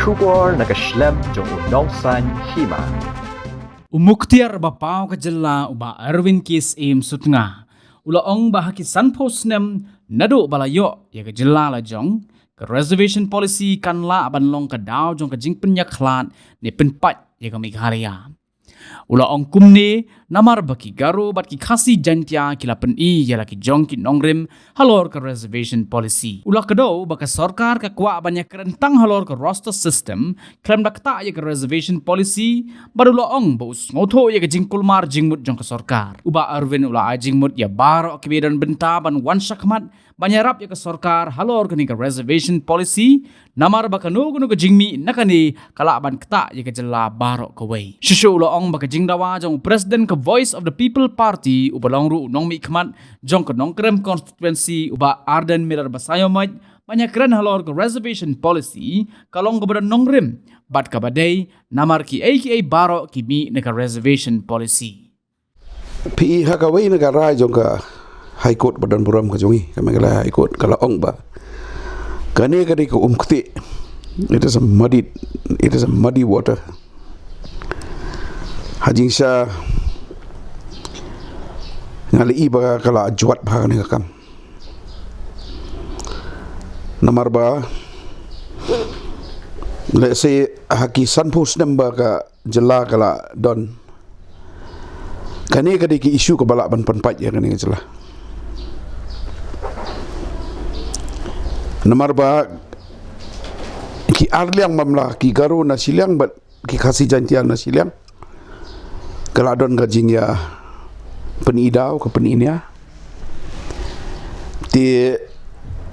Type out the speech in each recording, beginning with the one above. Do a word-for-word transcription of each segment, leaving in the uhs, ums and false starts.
Khubor na ka shlem jong u Nongsaiñ Hima. U Muktiar ba paw ka jylla u Bah Erwin K Syiem Sutnga u la ong ba ha ki sanphew snem naduh ba la ïoh ïa ka jylla la jong, ka reservation policy kan lah ban long ka daw jong ka jingpynïakhlad ne pynpait ïa ka Meghalaya. U la ong kumne namar ba ki Garo bad ki Khasi Jaintia ki la pyni ïa la ki jong ki nongrim halor ka reservation policy. U la kdew ba ka sorkar ka kwah ban ïakren tang halor ka roster system, khlem da ktah ïa ka reservation policy, bad u la ong ba u sngewthuh ïa ka jingkulmar jingmut jong ka sorkar. U Bah Erwin u la ai jingmut ïa baroh kiba don bynta ban wan shakhmat ban ïarap ïa ka sorkar halor kane ka reservation policy, namar ba kano kano ka jingmih na kane ka lah ban ktah ïa ka jylla baroh kawei. Shuh shuh u la ong ba ka jingdawa jong u President ka Voice of the People Party uba long ruh u nongmihkhmat jong ka Nongkrem constituency u Bah Ardent Miller Basaiawmoit ban ïakren halor ka reservation policy ka long kaba don nongrim bad kaba dei namar kiei kiei baroh ki mih na ka reservation policy. Phi i ha kawei na ka rai jong ka High Court ba don burom ka jong i, ka Meghalaya High Court, ka la ong ba kane ka dei ka um ktieh. It is a muddy, it is a muddy water. Ha jingshisha nga la i ba ka la jwat bha kane ka kam. Namar ba lehse ha ki sanphew snem ba ka jylla ka la don, kane ka dei ki issue kaba lah ban pynpait ïa kane ka jylla. Namar ba ki arliang mamla, ki Garo na shiliang bad ki Khasi Jaintia na shiliang, ka la don ka jingïa pyni daw, ka pyni nia. Te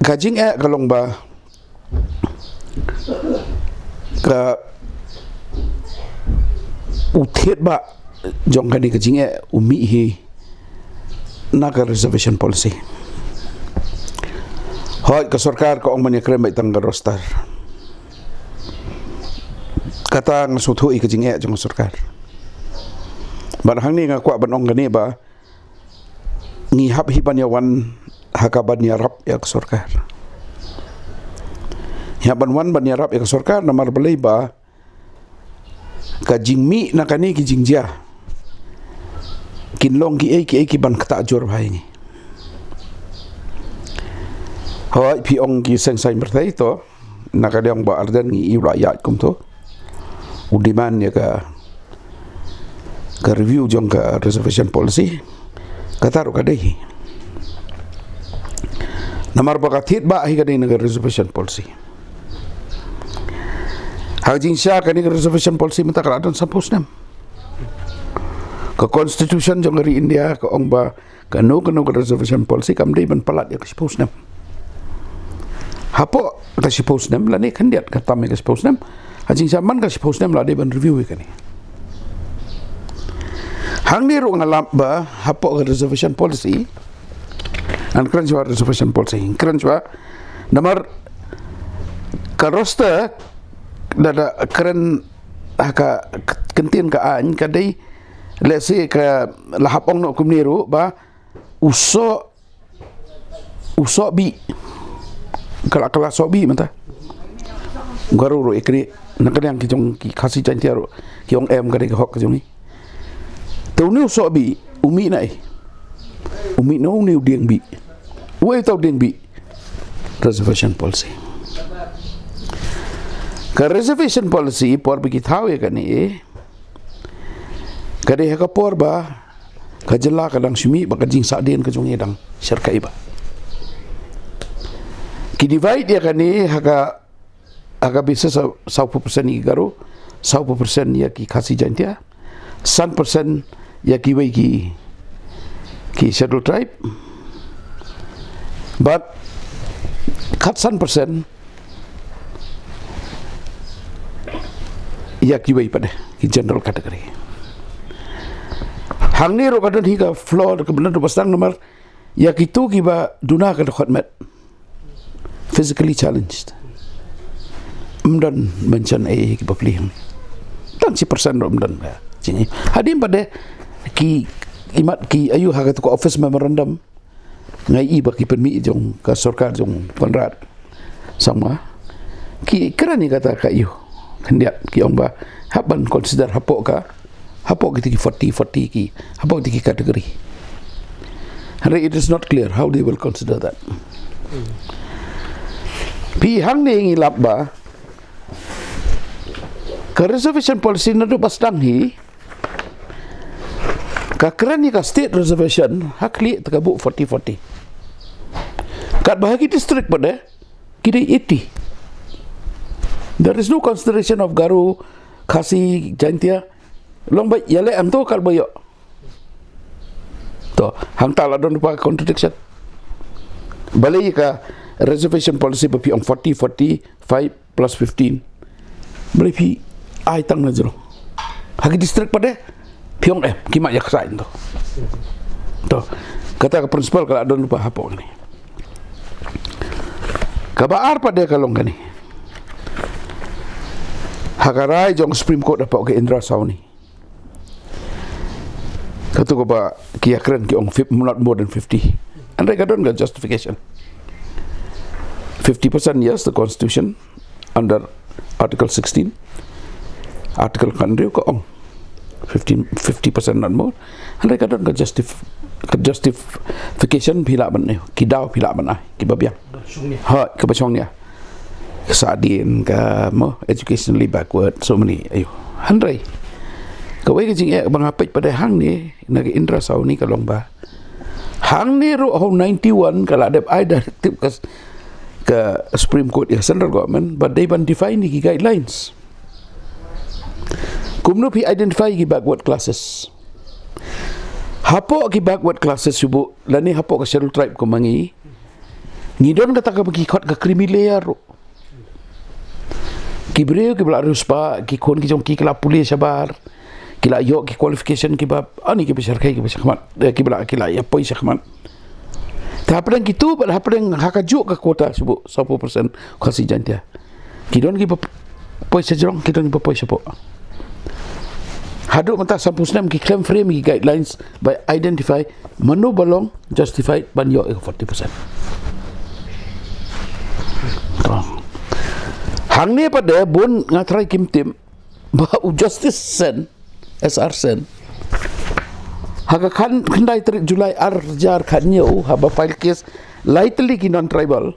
ka jingeh ka long ba ka u thied ba jong kane ka jingeh u mih hi na ka reservation policy. Hooid, ka sorkar ka ong ban ïakren beit tang ka roster. Kata nga sngewthuh i ka jingeh jong ka sorkar. Bad hangne nga kwah ban ong kane ba ngi hap hi ban ïa wan ha ka ban ïarap ïa ka sorkar. Ngi hap ban wan ban ïarap ïa ka sorkar namar balei ba ka jingmih na kane ki jingjia kin long kiei kiei ki ban ktah jur bha ïa ngi. Hooid, phi ong ki seng saiñ pyrthei, to na ka liang Bah Ardent ngi i u la ïaid kumto, u demand ïa ka ka review jong ka reservation policy. Kata ruh ka dei hi namar ba ka thied ba hi ka dei na ka reservation policy. Ha ka jingshisha kane ka reservation policy mynta ka la don sanphew snem. Ka constitution jong ka ri India ka ong ba kano kano ka reservation policy kam dei ban palat ïa ka shiphew snem. Hapoh ka shiphew snem lane khyndiat ka tam ïa ka shiphew snem, ha jingshisha man ka shiphew snem la dei ban review ïa kane. Hangne ruh nga lap ba hapoh ka reservation policy, ngan kren shuwa reservation policy, ngan kren shuwa namar ka roster da da kren ha ka ktien ka aiñ ka dei, lehse ka la hap ong noh kumne ruh ba u soh, u soh bih. Ka la, ka la soh bih mynta. Garo ruh i kri, na ka liang ki jong ki Khasi Jaintia ruh ki ong em ka dei ka hok ka jong i. Te une u soh bih u mih na i, u mih na une u dieng bih. Uei uta u dieng bih? Reservation policy. Ka reservation policy por ba ki thaw ïa kane ka dei ha ka por ba ka jylla ka dang shu mih bad ka jingsahdien ka jong i dang sharkai bha. Ki divide ïa kane ha ka, ha ka basis sawphew percent ïa ki Garo, sawphew percent ïa ki Khasi Jaintia, san percent ïa kiwei ki, ki Scheduled Tribe, bad khatsan percent ïa kiwei pat de ki general category. Hangne ruh ka don hi ka flaw, ka bynta ba sdang namar ïa kito kiba duna ka dkhot met, physically challenged, ym don mention ei ei kiba plie hangne. Tang shi percent ruh ym don ka jingim. Hadien pat de ki, imat ki ïa u ha kato ka office memorandum, nga i ba ki pynmih jong ka sorkar jong Conrad Sangma ki kren ïa kata ka ïa u. khyndiat ki ong ba hap ban consider hapoh ka, hapoh kiti ki forty forty ki, hapoh kiti ki category. Hynrei it is not clear how they will consider that. Phi, hangne ngi lap ba ka reservation policy naduh ba sdang hi, ka kren ïa ka state reservation ha khlieh te ka buh forty forty. Katba ha ki district pat de ki dei eighty. There is no consideration of Garo, Khasi, Jaintia. Long ba ïaleh em to, katba ïoh. To, hangta la don pa contradiction. Balei ka reservation policy ba phi ong forty forty, five plus fifteen. Balei phi ai tang na jrong? Ha ki district pat de phi ong em, ki mat ïa ka saiñ to. To, kata ka principle ka la don pa hapoh kane. Kaba ar pat de ka long kane. Ha ka rai jong Supreme Court hapoh ka Indira Sawhney, kato kaba ki ïakren ki ong fif-, not more than fifty. Hynrei ka don ka justification. Fifty percent, yes, the constitution under Article sixteen. Article khathynriew ka ong fifteen, fifty percent, not more. Hynrei ka don ka justif-, ka justification phi lah ban, eh, ki daw phi lah ban ai, kiba biang. Ha, kaba shong nia. Ka sahdien, ka mo, educationally backward, so many, ayo. Hynrei kawei ka jingeh ba nga peit pat de hangne na ka Indira Sawhney ka long ba hangne ruh ha u ninety-one ka la dep ai directive ka, ka Supreme Court ïa central government ba dei ban define ïa ki guidelines. Kumno phi identify ïa ki backward classes? Hapoh ki backward classes shuh buh, lane hapoh ka Scheduled Tribe kum ma ngi, ngi don kata kaba ki khot ka creamy layer ruh. Ki briew kiba la riewspah, ki khun ki jong ki ki la pule shabar, ki la ïoh ki qualification kiba, ani kiba shyrkhei, kiba shakhmat, eh, kiba la, ki la ïa poi shakhmat. Te hapdeng kito bad hapdeng ha kajuh ka quota shuh buh, sawphew percent Khasi Jaintia, ki don kiba poi shajrong, ki don kiba poi shapoh. Haduh mynta sanphew snem ki khlem frame ki guidelines ba identify mano ba long justified ban ïoh ïa ka forty percent. To. Hangne pat de bun nga tharai kim tip ba u Justice Sen, S R Sen, ha ka khan-, khyndai tarik July arhajar khathynñiew, haba file case lai tylli ki non-tribal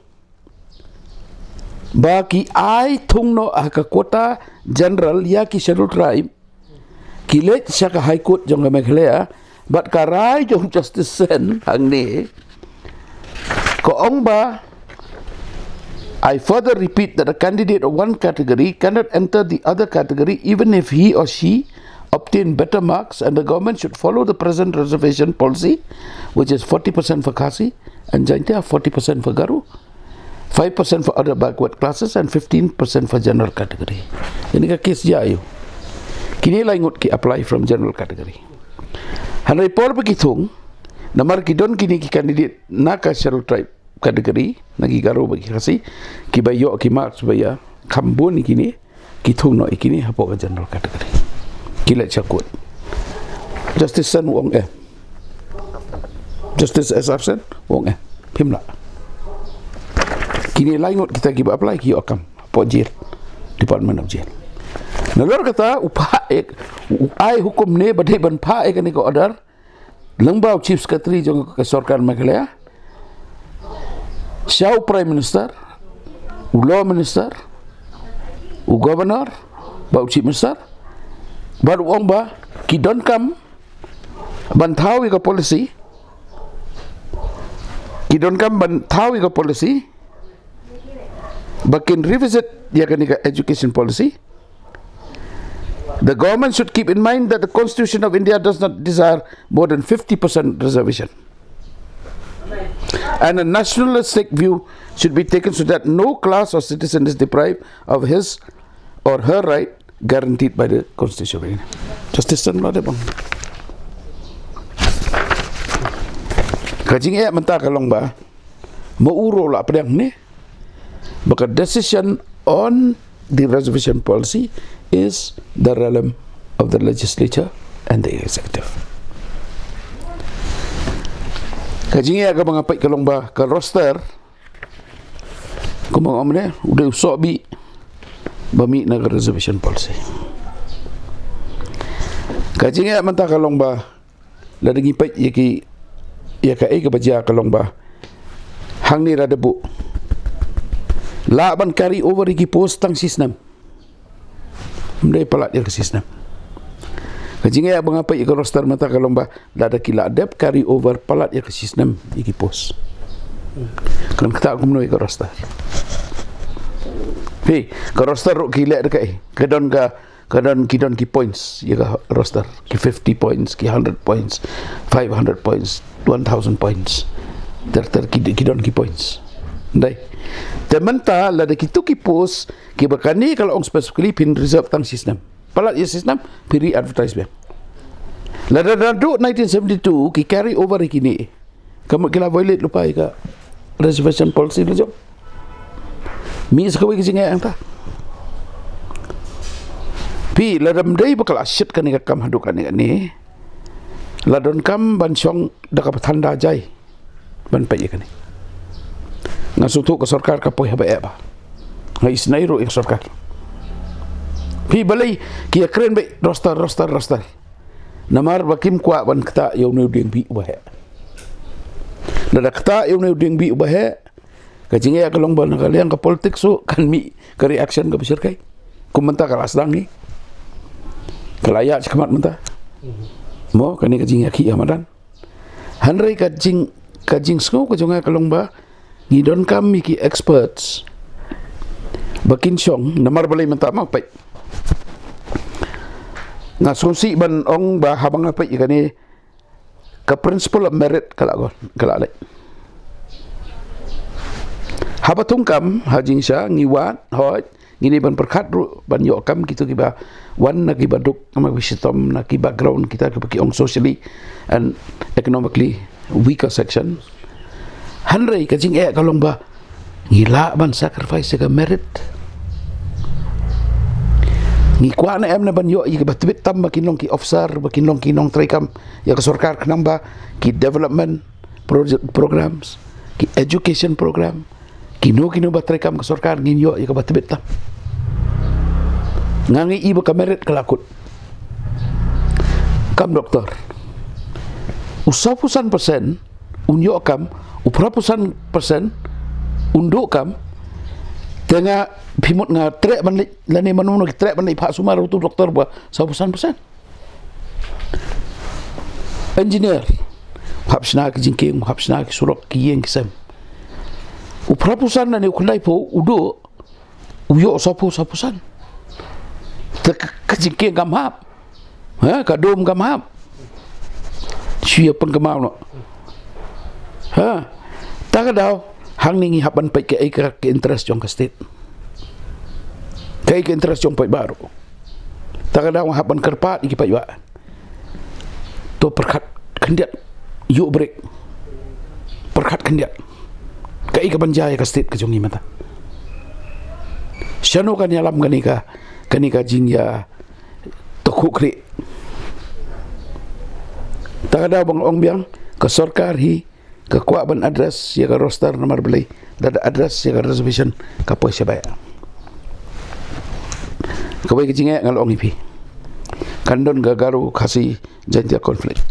ba ki ai thung noh ha ka quota general ïa ki Scheduled Tribe, ki leit sha ka High Court jong ka Meghalaya, bad ka rai jong Justice Sen hangne ka ong ba, "I further repeat that a candidate of one category cannot enter the other category even if he or she obtain better marks, and the government should follow the present reservation policy, which is forty percent for Khasi and Jaintia, forty percent for Garo, five percent for other backward classes and fifteen percent for general category." Kane ka case jia ïa u. Kine lai ngut ki apply from general category. Hynrei por ba ki thung, namar ki don kine ki candidate na ka Scheduled Tribe category, na ki Garo bad ki Khasi, kiba ïoh ki marks ba ïa kham bun ïa kine, ki thung noh ïa kine hapoh ka general category. Ki leit sha court. Justice Sen u ong eh. Justice S R Sen u ong eh, phim lah. Kine lai ngut kita kiba apply ki ïoh kam hapoh jail, Department of Jail. Nalor kata u phah eh, u ai hukum ne ba dei ban phah eh kane ka order lyngba u Chief Secretary jong ka sorkar Meghalaya sha u Prime Minister, u Law Minister, u Governor bad u Chief Minister, bad u ong ba ki donkam ban thaw ïa ka policy, ki donkam ban thaw ïa ka policy ba kin revisit ïa kane ka education policy. The government should keep in mind that the Constitution of India does not desire more than fifty percent reservation. And a nationalistic view should be taken so that no class or citizen is deprived of his or her right guaranteed by the Constitution of India. Justice Chandra Debang. Ka jingeh mynta ka long ba, ma u ruh la pdiang ne ba ka decision on the reservation policy is the realm of the legislature and the executive. Ka jingeh kaba nga peit ka long ba ka roster, kumba nga ong mynne, u dei u sohbih, ba mih na ka reservation policy. Ka jingeh mynta ka long ba lada ngi peit ïa ki, ïa kaei kaba jia ka long ba hangne lada buh lah ban carry over ïa ki post tang shi snem. Ym dei palat ïa ka shi snem. Ka jingeh ba nga peit ïa ka roster mynta ka long ba lada ki la dep carry over palat ïa ka shi snem ïa ki post. Kan kata kumno ïa ka roster. Phi, ka roster ruh ki leh da kaei. Ka don ka, ka don, ki don ki points ïa ka roster. Ki fifty points, ki hundred points, five hundred points, one thousand points. Ter ter ki, ki don ki points. Dei. Te mynta lada kitu ki post kiba kane ka la ong specifically phin reserve tang shi snem. Palat ïa shi snem, phi re-advertise biang. Lada naduh nineteen seventy-two ki carry over ïa kine, ka mut ki la violate lypa ïa ka reservation policy la jong. Mih sa kawei ka jingeh hangta. Phi, lada ym dei ba ka la shit kane ka kam haduh kane kane, la donkam ban shong da kaba than da jai ban peit ïa kane. Nga sngewthuh ka sorkar ka poi haba eh bha. Nga isnei ruh ïa ka sorkar. Phi, balei ki ïakren beit roster, roster, roster? Namar ba kim kwah ban ktah ïa une u dieng bih uba heh. Lada ktah ïa une u dieng bih uba heh, ka jingeh ka long ba na ka liang ka politics ruh kan mih ka reaction kaba shyrkhei. Kum mynta ka la sdang hi, ka la ïaid shakhmat mynta. Mo, kane ka jingïakhih ha madan. Hynrei ka jing, ka jingsngew ka jong nga ka long ba ngi donkam ïa ki experts ba kin shong, namar balei mynta ma peit. Nga sngewsih ban ong ba haba nga peit ïa kane, ka principle of merit ka la gon, ka la leh. Haba thungkam ha jingshisha ngi wad, hooid, ngi dei ban pyrkhat ruh ban ïoh kam kito kiba wan na kiba duk, na kiba shitom, na ki background kita kiba ki ong socially and economically weaker section. Hynrei ka jingeh ka long ba ngi lah ban sacrifice ïa ka merit. Ngi kwah ne em ne ban ïoh ïa kiba tbit tam ba kin long ki officer, ba kin long ki nongtrei kam ïa ka sorkar, khnang ba ki development project programs, ki education program, kino kino ba trei kam ka sorkar ngin ïoh ïa kaba tbit tam. Nga ngi i ba ka merit ka la kut. Kam doktor, u sawphew san percent un ïoh kam, u phraphew san percent un duh kam. Te nga, phi mut nga treh ban leit, lane mano mano ki treh ban leit phah sumar utu doktor ba sawphew san percent. Engineer, hap shna ki jingkieng, hap shna ki surok, ki ïing ki sem. U phraphew san lane u khyndaiphew u duh, u ïoh sawphew, sawphew san. Te ka, ka jingkieng kam hap. Ha, ka dum kam hap. Shu ïa pynkynmaw noh. Ha. Ta ka daw, hangne ngi hap ban peit kaei ka, ka interest jong ka state. Kaei ka interest jong paidbah ruh. Ta ka daw nga hap ban kyrpad ïa ki paidbah. To pyrkhat khyndiat, ïuh brek. Pyrkhat khyndiat. Kaei kaban jia ïa ka state ka jong ngi mynta. Shano kan ïalam kane ka, kane ka jingïa to khuh khrieh. Ta ka daw ba nga ong biang, ka sorkar hi ka kwah ban address ïa ka roster namar balei, lada address ïa ka reservation ka poi shabai. Kawei ka jingeh nga la ong ïa phi, kan don ka Garo Khasi Jaintia conflict.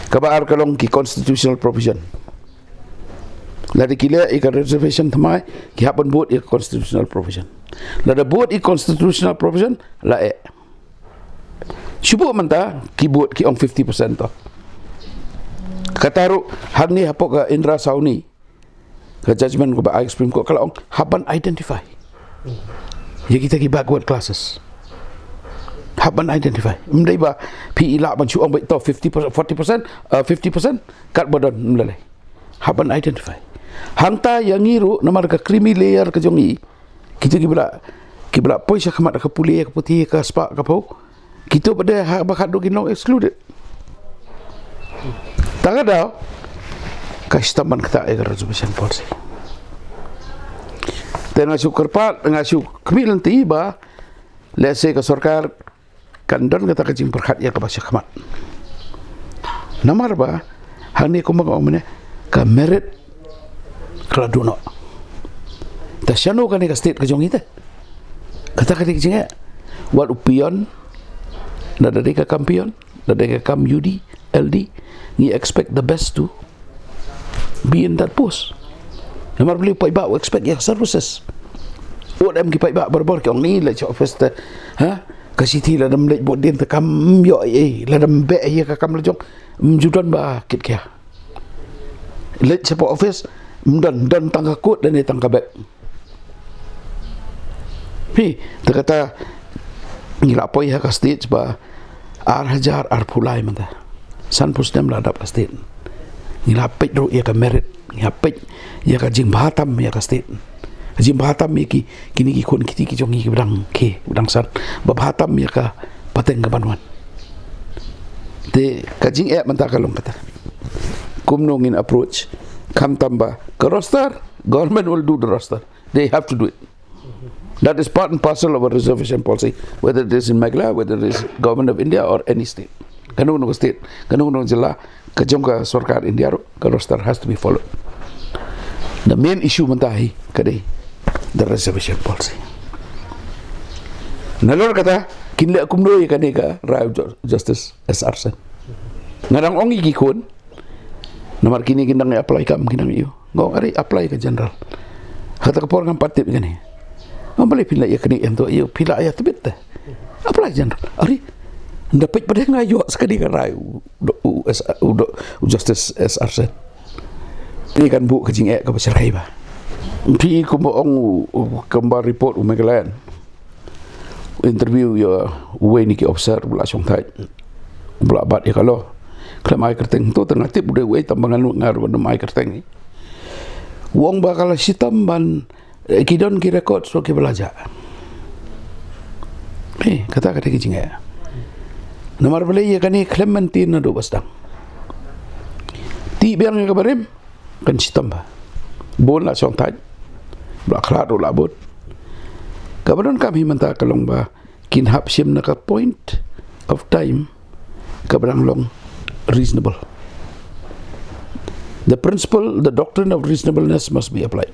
Kaba ar ka long ki constitutional provision. Lada ki leh ïa ka reservation thymmai, ki hap ban bud ïa ka constitutional provision. Lada bud ïa ka constitutional provision, la eh. Shu buh mynta ki bud ki ong fifty percent to. Kata ruh hangne hapoh ka Indira Sawhney, ka judgment kaba ai Supreme Court ka la ong hap ban identify ïa kita ki backward classes. Hap ban identify. Ym dei ba phi i lah ban shu ong beit to fifty percent, forty percent, uh, fifty percent, kat ba don, ym lei lei. Hap ban identify. Hangta ïa ngi ruh namar ka creamy layer ka jong ngi, kito kiba la, kiba la poi sha khmat ka pule, ka puthi, ka spah, ka phew, kito pat de haba khatduh kin long excluded. Ta ka daw ka shitom ban ktah ïa ka reservation policy. Te nga shu kyrpad, nga shu khmih lynti ba lehse ka sorkar kan don kata ka jingpyrkhat ïa kaba sha khmat. Namar ba hangne kumba nga ong mynne, ka merit ka la duh noh. Te shano kane ka state ka jong ngi te? Kata ka dei ka jingeh. Wat u peon, lada dei ka kam peon, lada dei ka kam U D, L D, ngi expect the best to be in that post. Namar balei u paidbah u expect ïa ka services. Wat em ki paidbah barabor ki ong, ngi leit sha office te, ha? Ka shithi lada ym leit bud dien te kam ïoh ei ei, lada ym beh ïa ka kam la jong, ym ju don ba kit khia. Leit sha office, ym don, don tang ka kut lane tang ka bag. Phi, te kata ngi la poi ha ka stage ba ar hajar arphew lai mynta. Sanphew snem la dap ka state. Ngi la peit ruh ïa ka merit, ngi la peit ïa ka jingbha tam ïa ka state. Ka jingbha tam ïa ki, kine ki khun kti ki jong ngi kiba dang khie, kiba dang san. Ba bha tam ïa ka pateng kaban wan. Te ka jingeh mynta ka long kata. Kumno ngin approach, khamtam ba ka roster, government will do the roster. They have to do it. That is part and parcel of a reservation policy, whether it is in Meghalaya, whether it is Government of India or any state. Kano kano ka state, kano kano ka jylla, ka jong ka sorkar India ruh, ka roster has to be followed. The main issue mynta hi ka dei the reservation policy. Nalor kata, kin leh kumno ïa kane ka rai u Ju-, Justice S R Sen. Nga dang ong ïa ki khun, namar kine kin dang apply kam, kin dang ïoh. Nga ong, are, apply ka general. Hata ka por ngam pat tip ïa kane. Nga ong, balei phin leh ïa kane em to, ïoh phi lah ïa tbit te. Apply general. Are, nda peit pat nga ïoh sa kane ka rai u, u, u, S-, u, u Justice S R Sen. Te kan buh ka jingeh kaba shyrkhei ba. Phi kumba ong u, u, kumba report u Meghalayan. Interview ïa uwei na ki officer ba la shong thait, ba la bat ïa ka law. Khlem ai kyrteng, to te nga tip u dei uwei, tang ba ngan, nga ruh ban ym ai kyrteng. U ong ba ka la shitom ban, eh, ki don ki record, so kiba la jah. Eh, kata ka dei ka jingeh. Namar balei ïa kane khlem mynta naduh ba sdang. Tih biang ïa ka barim, kan shitom ba. Bun la shong thait. Ba la khlad ruh la bun. Kaba donkam hi mynta ka long ba kin hap shim na ka point of time kaba dang long reasonable. The principle, the doctrine of reasonableness must be applied.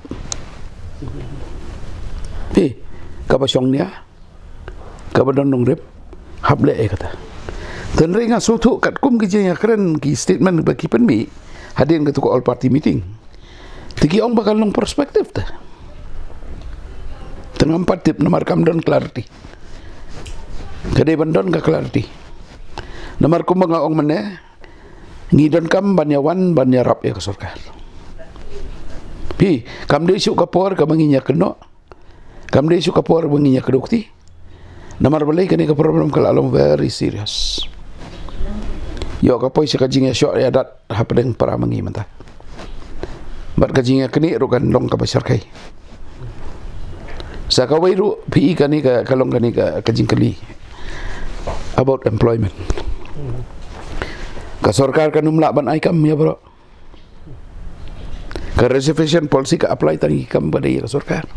Phi, kaba shong nia, kaba don nongrim, hap leh ïa kata. Te hynrei nga sngewthuh katkum ki jingïakren, ki statement ba ki pynmih hadien katu ka all party meeting, te ki ong ba ka long prospective te. Te ngam pat tip namar kam don clarity. Ka dei ban don ka clarity. Namar kumba nga ong mynne, ngi donkam ban ïawan ban ïarap ïa ka sorkar. Phi, kam dei shuh ka por kaba ngin ïakynnoh. Kam dei shuh ka por ba ngin ïakynduh kti. Namar balei, kane ka problem ka la long very serious. Ïoh ka poi sha ka jingïashoh ïadat hapdeng para ma ngi mynta. Bad ka jingïaknieh ruh kan long kaba shyrkhei. Sa kawei ruh phi i kane ka, ka long kane ka, ka jingkylli about employment. Ka sorkar kan ym lah ban ai kam ïa baroh. Ka reservation policy ka apply tang ïa ki kam ba dei ïa ka sorkar.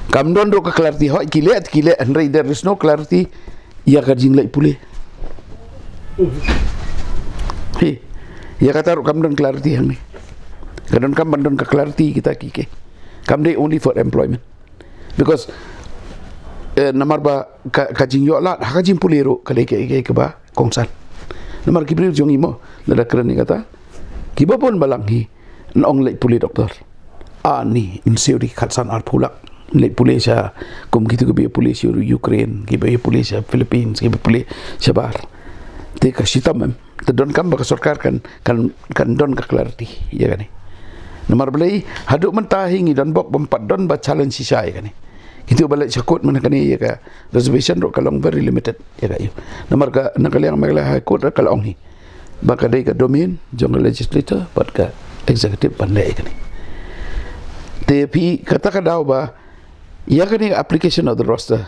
Kam don ruh ka clarity, hooid ki leh, ki leh, hynrei there is no clarity ïa ka jingleit pule. Hi, ïa kata ruh kam don clarity hangne. Ka donkam ban don ka clarity kita ki, ki. Kam dei only for employment. Because, eh, namar ba ka, ka jingïoh lad ha ka jingpule ruh ka dei ka, ka, kaba kongsan. Namar ki briew jong ngi mo, lada kren ïa kata, kiba bun balang hi, yn ong leit pule doktor. Ani, yn siew da ki khatsan arphew lak. Leit pule sha, kum kitu kiba ïa pule sha Ukraine, kiba ïa pule sha Philippines, kiba pule shabar. Te ka shitom em. Te donkam ba ka sorkar kan, kan, kan don ka clarity ïa kane. Namar balei, haduh mynta hi ngi don bok bym pat don ba challenge shisha ïa kane. Kitu ba leit sha court mynta kane ïa ka reservation ruh ka long very limited ïa ka ïa. Namar ka, na ka liang Meghalaya High Court ruh ka la ong hi ba ka dei ka domain jong ka legislature bad ka executive ban leh ïa kane. Te phi kata ka daw ba ïa kane ka application of the roster,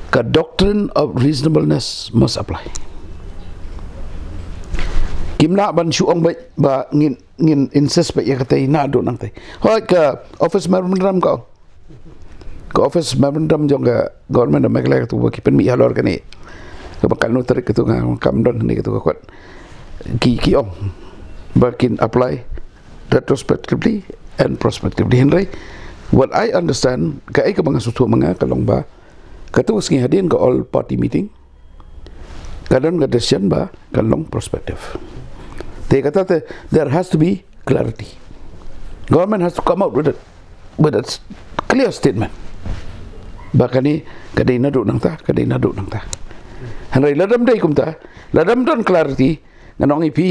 ka doctrine of reasonableness must apply. Kim lah ban shu ong ba, ba ngin, ngin insist ba ïa katei naduh nangtei. Hooid ka office memorandum ka ong. Ka office memorandum jong ka government of Meghalaya katu ba ki pynmih halor kane. Kaba katno tarik katu nga kam don hangne katu ka kot. Ki, ki ong ba kin apply retrospectively and prospectively. Hynrei What I understand, kaei kaba nga sngewthuh ma nga ka long ba, katto ka sngi hadien ka all party meeting, ka don ka decision ba kan long prospective. Te kata te, there has to be clarity. Government has to come out with it, with a s- clear statement ba kane ka dei naduh nangta, ka dei naduh nangta. Hynrei lada ym dei kumta, lada ym don clarity, ngan ong ïa phi,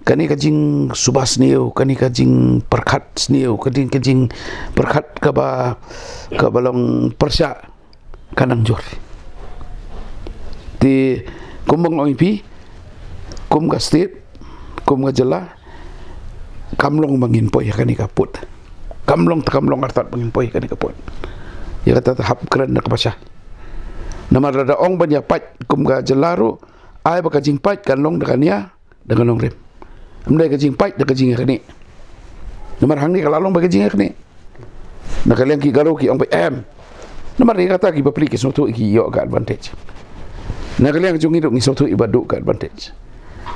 kane ka jingsuba sniew, kane ka jingpyrkhat sniew, kane ka jingpyrkhat kaba, kaba long pyrshah, ka nang jur. Te kumba nga ong ïa phi, kum ka state, kum ka jylla, kam long ba ngin poi ha kane ka pud. Kam long te kam long artat ba ngin poi ha kane ka pud. Ïa kata te hap kren na ka basha. Namar lada ong ban ïa pait kum ka jylla ruh, ai ba ka jingpait kan long da ka nia, da ka nongrim. Ym dei ka jingpait da ka jingïaknieh. Namar hangne ka la long ba ka jingïaknieh. Na ka liang ki Garo ki ong ba em. Namar ïa kata ki bapli ki sngewthuh ki ïoh ka advantage. Na ka liang jong ngi ruh ngi sngewthuh i ba duh ka advantage.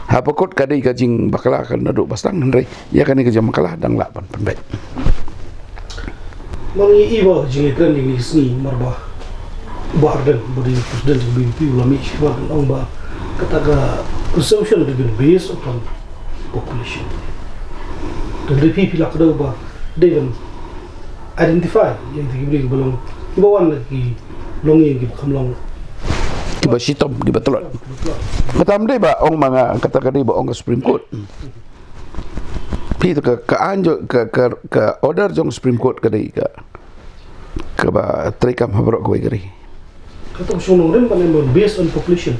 Hapoh kot ka dei ka jingbakla ka naduh ba sdang, hynrei ïa kane ka jingbakla dang lah ban pynbeit. Mar ngi i ba jingïakren ïa ngi sngi mar ba, ba Ardent ba dei president jong B N P u la mih shuwa ban ong ba kata ka reservation ka dei ban based upon population. Te dei phi phi la kdew ba dei ban identify ïa ki briew ba long, ki ba wan na ki long ïa ki ba kham long, ki ba shitom, ki ba tlot. Kata ym dei ba ong ma nga, kata ka dei ba ong ka Supreme Court. Phi to ka, ka aiñ jong, ka, ka, ka order jong Supreme Court ka dei ka, kaba treikam ha baroh kawei ka ri. Kata ka shong nongrim ban em ban based on population.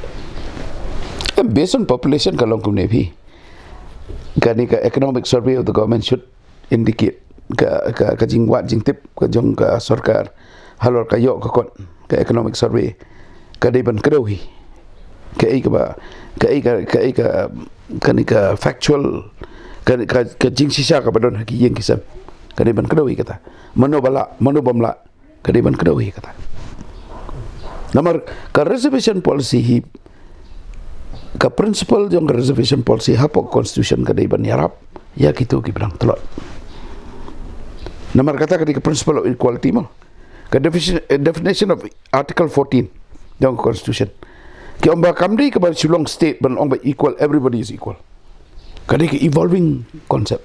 Em, based on population ka long kumne phi. Kane ka economic survey of the government should indicate ka, ka, ka jingwad jingtip ka jong ka sorkar halor ka ïoh ka kot, ka economic survey ka dei ban kdew hi. Kaei kaba, kaei ka, kaei ka, kane ka factual, ka, ka, ka jingshisha kaba don ha ki ïing ki sem, ka dei ban kdew hi kata. Mano ba lah, mano bym lah, ka dei ban kdew hi kata. Namar ka reservation policy hi, ka principle jong ka reservation policy hapoh constitution ka dei ban ïarap ïa kito ki ba dang tlot. Namar kata ka dei ka principle of equality mo. Ka definition, eh, definition of article fourteen jong ka constitution, ki ong ba kam dei kaba shu long state ban ong ba equal, everybody is equal. Ka dei ka evolving concept.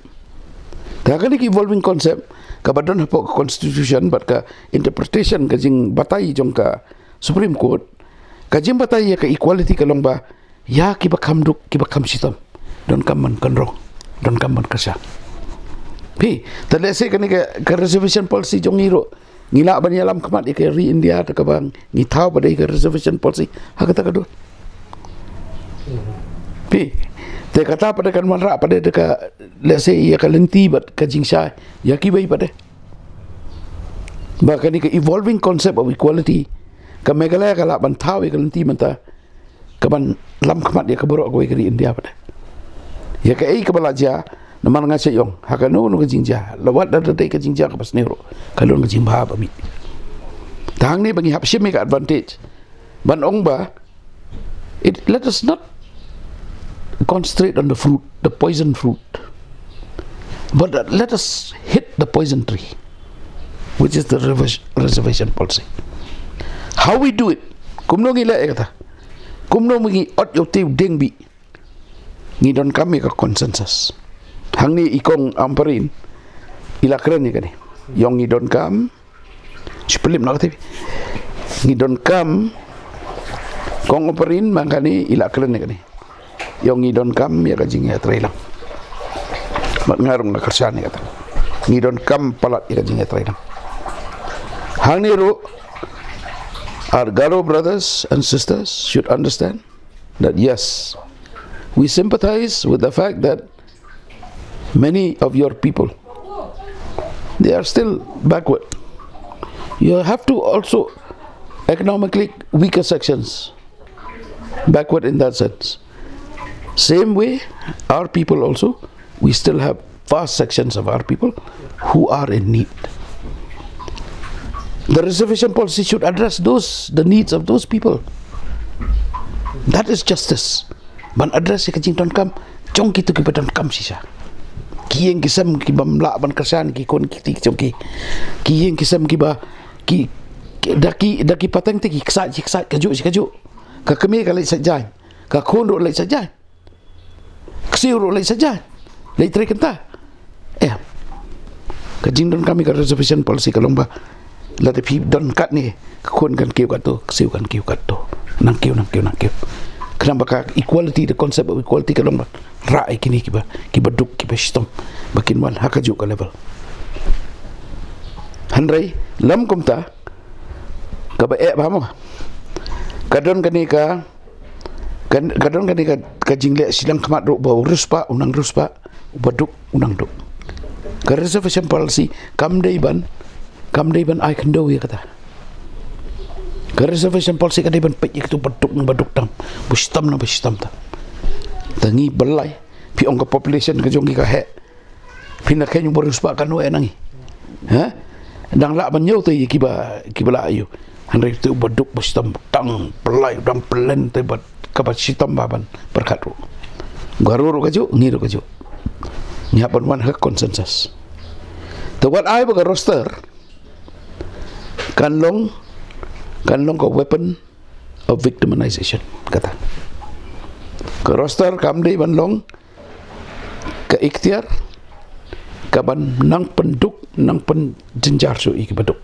Te ka dei ka evolving concept kaba don hapoh ka constitution bad ka interpretation, ka jingbatai jong ka Supreme Court, ka jingbatai ïa ka equality ka long ba ïa ki ba kham duk, ki ba kham shitom, donkam ban kynrong, donkam ban kyrshan. Phi, te lehse kane ka, ka reservation policy jong ngi ruh, ngi lah ban ïalam khmat ïa ka ri India, te kaba ngi thaw ba dei ka reservation policy ha kata ka dur. Phi, te kata pat de kan wanrah pat de ka, lehse ïa ka lynti bad ka jingshai ïa kiwei pat de. Ba kane ka evolving concept of equality, ka Meghalaya ka lah ban thaw ïa ka lynti mynta, ka ban lam khmat ïa ka baroh kawei ka ri India pat de. Ïa kaei kaba la jia, namar nga shu ong, ha kano kano ka jingjia, la wat da dei ka jingjia kaba sniew ruh, ka long ka jingbha ba mih. Te hangne ba ngi hap shim ïa ka advantage ban ong ba, it, let us not concentrate on the fruit, the poison fruit, but, uh, let us hit the poison tree, which is the rever-, reservation policy. How we do it, kumno ngi leh ïa kata, kumno ngi ot ïa utei u dieng bih, ngi donkam ïa ka consensus. Hangne i kong Ampareen i la kren ïa kane. Ïa ngi donkam, shu pynlip noh kata. Ngi donkam, kong Ampareen man kane i la kren ïa kane. Ïa ngi donkam ïa ka jingïatreilang. Bad nga ruh nga kyrshan ïa kata. Ngi donkam palat ïa ka jingïatreilang. Hangne ruh, our Garo brothers and sisters should understand that yes, we sympathize with the fact that many of your people, they are still backward. You have to also economically weaker sections backward in that sense. Same way, our people also, we still have vast sections of our people who are in need. The reservation policy should address those, the needs of those people. That is justice. Ban address ïa ka jingdonkam jong kito kiba donkam shisha. ki ïing ki sem ki bym lah ban kyrshan ki khun ki kti ki jong ki. Ki ïing ki sem ki ba ki, ki da ki da ki pateng te ki ksat ki ksat kajuh shi kajuh. Ka kmie ka leit sait jaiñ, ka khun ruh leit sait jaiñ, ksiew ruh leit sait jaiñ, leit trei kynta. Eh, ka jingdonkam ïa ka reservation policy ka long ba lada phi don katne, ka khun kan kiew katto, ka ksiew kan kiew katto. Nang kiew, nang kiew, nang kiew. Khnang ba ka equality, the concept of equality ka long ba rah ïa kine kiba, kiba duk, kiba shitom, ba kin wan ha kajuh ka level. Hynrei lym kumta, kaba eh bha mo, ka don kane ka, ka, ka don kane ka, ka jingleh shiliang khmat ruh ba u riewspah u nang riewspah, uba duk u nang duk. Ka reservation policy kam dei ban, kam dei ban ai khyndew ïa kata. Ka reservation policy ka dei ban peit ïa kito ba duk nang ba duk tam, ba shitom nang ba shitom tam. Te ngi balei, phi ong ka population ka jong ngi ka heh, phin da kheiñ u ba riewspah katno eh na ngi. Ha? Dang lah ban ñiew te ïa kiba, kiba lah ïa u. Hynrei te uba duk ba shitom, dang pynlait, dang pynlen te ba, kaba shitom bha ban pyrkhat ruh. Garo ruh kajuh, ngi ruh kajuh. Ngi hap ban wan ha consensus. Te wat ai ba ka roster kan long, kan long ka weapon of victimization, kata. Ka roster kam dei ban long ka iktiar kaban nang pynduk, nang pynjynjar shuh ïa kiba duk.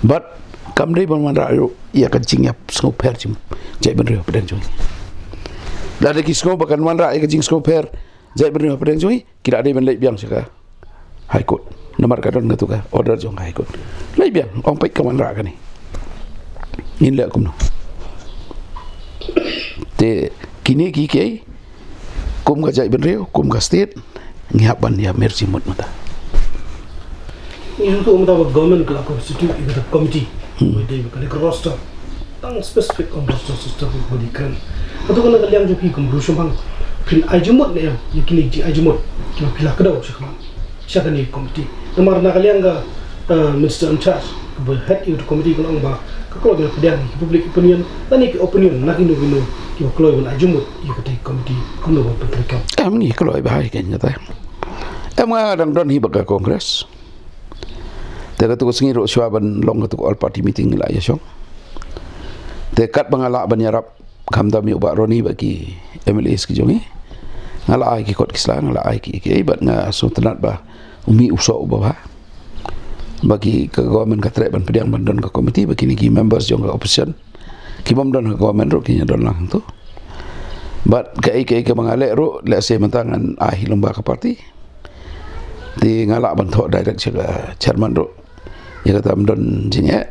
Bad kam dei ban wanrah ruh ïa ka jingïasngewpher jaitbynriew hapdeng jong ngi. Lada ki sngew ba kan wanrah ïa ka jingsngewpher jaitbynriew hapdeng jong ngi, ki la dei ban leit biang sha ka High Court. Namar ka don katu ka order jong ka High Court. Leit biang, ong peit ka wanrah kane. Ngin leh kumno. Te kine kiei kiei, kum ka jaitbynriew, kum ka state, ngi hap ban ïa mir jingmut mynta. Ngi sngewthuh mynta ba government ka la constitute ïa kata ka committee. Hmm. Ba dei ba ka leh ka roster. Tang specific kum roster system ba dei kren. Hato na ka liang jong phi kum u riewshemphang, phin ai jingmut ne em ïa kine ki jingai jingmut kiba phi la kdew shakhmat sha kane ka committee? Namar na ka liang ka, eh, minister in charge kaba head ïa ka committee ka la ong ba ka kloi ban pdiang ïa ki public opinion lane ki opinion na kino kino kiba kloi ban ai jingmut ïa kata ka committee, kumno ban pyntreikam? Em, ngi kloi bha ïa kata. Em, nga dang don hi bad ka Congress. Te katu ka sngi ruh shuwa ban long katu ka all party meeting ngi la ïashong. Te katba nga lah ban ïarap khamtam ïa u Bah Ronnie bad ki M L As ki jong ngi, nga la ai ki kot ki sla, nga la ai ki, ki, bad nga sngewtynnat ba u mih u soh uba bha. Ba ki, ka government ka treh ban pdiang ban don ka committee, ba kine ki members jong ka opposition ki bym don ha government ruh kin ïa don lang hangto. Bad kaei kaei kaba nga leh ruh, lehse mynta ngan ai hi lyngba ka party. Te nga lah ban thoh direct sha ka chairman ruh ïa kata ym don jingeh.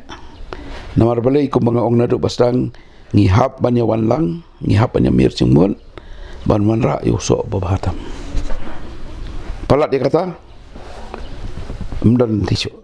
Namar balei, kumba nga ong naduh ba sdang, ngi hap ban ïa wan lang, ngi hap ban ïa mir jingmut ban wanrah ïa u soh uba bha tam. Palat ïa kata, ym don lynti shuh.